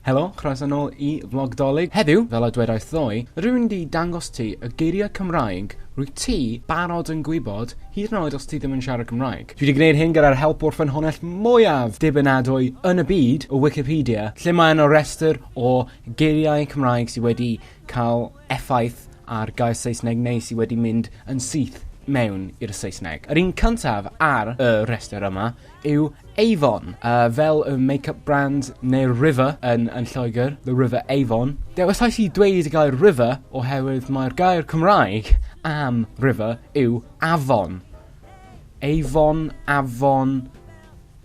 Helo, chroeso nôl i Vlog Dolig. Heddiw, fel y dwedais ddoe, rydw i'n mynd i dangos ti y geiriau Cymraeg rwyt ti barod yn gwybod, hyd yn oed os ti ddim yn siarad Cymraeg. Dwi wedi gwneud hyn gyda'r help o'r ffynhonnell mwyaf dibynadwy yn y byd, o Wikipedia, lle mae yna restr o geiriau Cymraeg sydd wedi cael effaith ar gair Saesneg neu sydd wedi mynd yn syth mewn i'r Saesneg. Yr un cyntaf ar y rhestr yma yw Avon, fel y make-up brand neu'r river yn, yn Lloegr, the River Avon. Dewisais i dweud y gair river oherwydd mae'r gair Cymraeg am river yw afon. Avon, afon,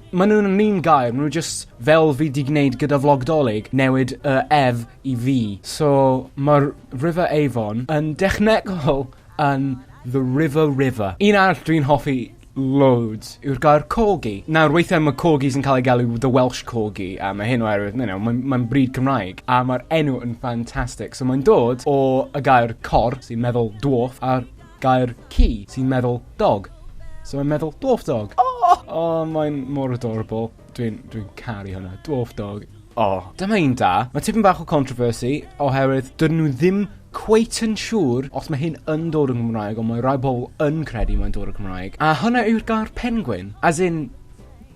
Maen nhw'n yn un gair, maen nhw just fel fi di gwneud gyda vlog Dolig, newid y ef i fi. So mae'r River Avon yn dechnegol yn the River River. Un arall dwi'n hoffi loads yw'r gair corgi. Nawr, weithiau mae corgis yn cael ei galw the Welsh corgi, a mae hyn oherwydd, you know, mae'n mae bryd Cymraeg, a mae'r enw yn ffantastig. So mae'n dod o y gair cor, sy'n meddwl dwarf, a'r gair ci, sy'n meddwl dog. So mae'n meddwl dwarf dog. Oh, oh mae'n mor adorable. Dwi'n dwi caru hwnna. Dwarf dog. Oh, dyma un da. Mae tipyn bach o controversy oherwydd dydyn nhw ddim cweit yn siŵr os mae hyn yn dod yn Gymraeg, ond mae rai bobl yn credu mae'n dod o Cymraeg. A hwnna yw'r gair penguin. As in,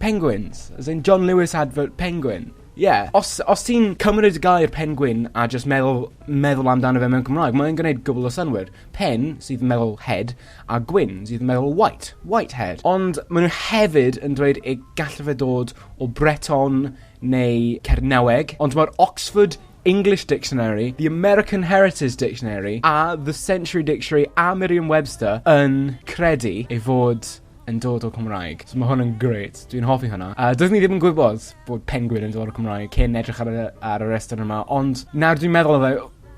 penguins. As in John Lewis advert penguin. Yeah. Os, os ti'n cymryd y gair penguin a just meddwl, meddwl amdano fe mewn Cymraeg, mae'n gwneud gwbl o synwyr. Pen, sydd yn meddwl head, a gwyn, sydd yn meddwl white, white head. Ond maen nhw hefyd yn dweud y gallai fe dod o Breton neu Cernyweg, ond mae'r Oxford English Dictionary, the American Heritage Dictionary, a the Century Dictionary a Merriam-Webster yn credu ei fod yn dod o Cymraeg. So mae hwn yn great. Dwi'n hoffi hwnna. Doeddwn i ddim yn gwybod bod penguin yn dod o Cymraeg cyn edrych ar y, ar y restr yma, ond nawr dwi'n meddwl o fe,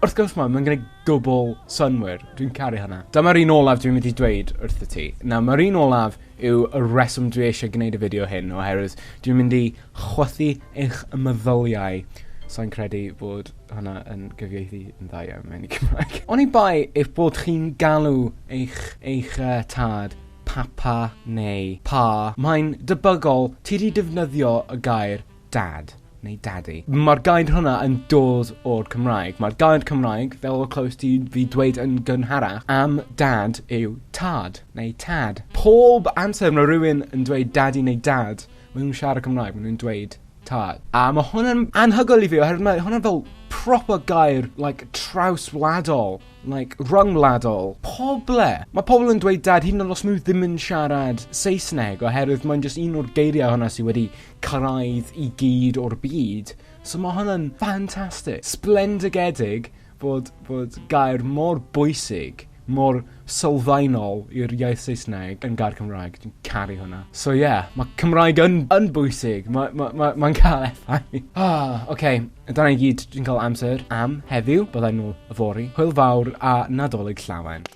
wrth gwrs mae, mae'n gwneud gwbl synnwyr. Dwi'n caru hwnna. Dyma'r un olaf dwi'n mynd i dweud wrth y ti. Nawr, mae'r un olaf yw y reswm dwi eisiau gwneud y fideo hyn, oherwydd dwi'n mynd i chwythu eich meddyliau. Sa'n credu bod hwnna yn gyfieithu yn dda iawn mewn i Cymraeg. Oni bai eich bod chi'n galw eich, eich tad papa neu pa, mae'n debygol ti 'di defnyddio y gair dad neu daddy. Mae'r gair hwnna yn dod o'r Cymraeg. Mae'r gair Cymraeg, fel y clywes ti fi dweud yn gynharach, am dad yw tad neu tad. Pob amser mae rhywun yn dweud daddy neu dad, maen nhw'n siarad Cymraeg, maen nhw'n dweud tad. A mae hwnna'n anhygoel i fi, oherwydd mae hwnna'n fel proper gair, like, trawswladol, like, rhyngwladol. Pob le! Mae pobl yn dweud dad hyd yn oed os maen nhw ddim yn siarad Saesneg, oherwydd mae'n just un o'r geiriau hwnna sydd wedi cyrraedd i gyd o'r byd. So mae hwnna'n ffantastig. Splendidedig bod, bod gair mor bwysig, mor sylfaenol i'r iaith Saesneg yn gair Cymraeg. Dwi'n caru hwnna. So yeah, mae Cymraeg yn, yn bwysig. Mae'n ma, ma, ma cael effaith. Ah, oce. Okay. Dyna i gyd dwi'n cael amser am heddiw. Byddai nôl yfory. Hwyl fawr a Nadolig Llawen.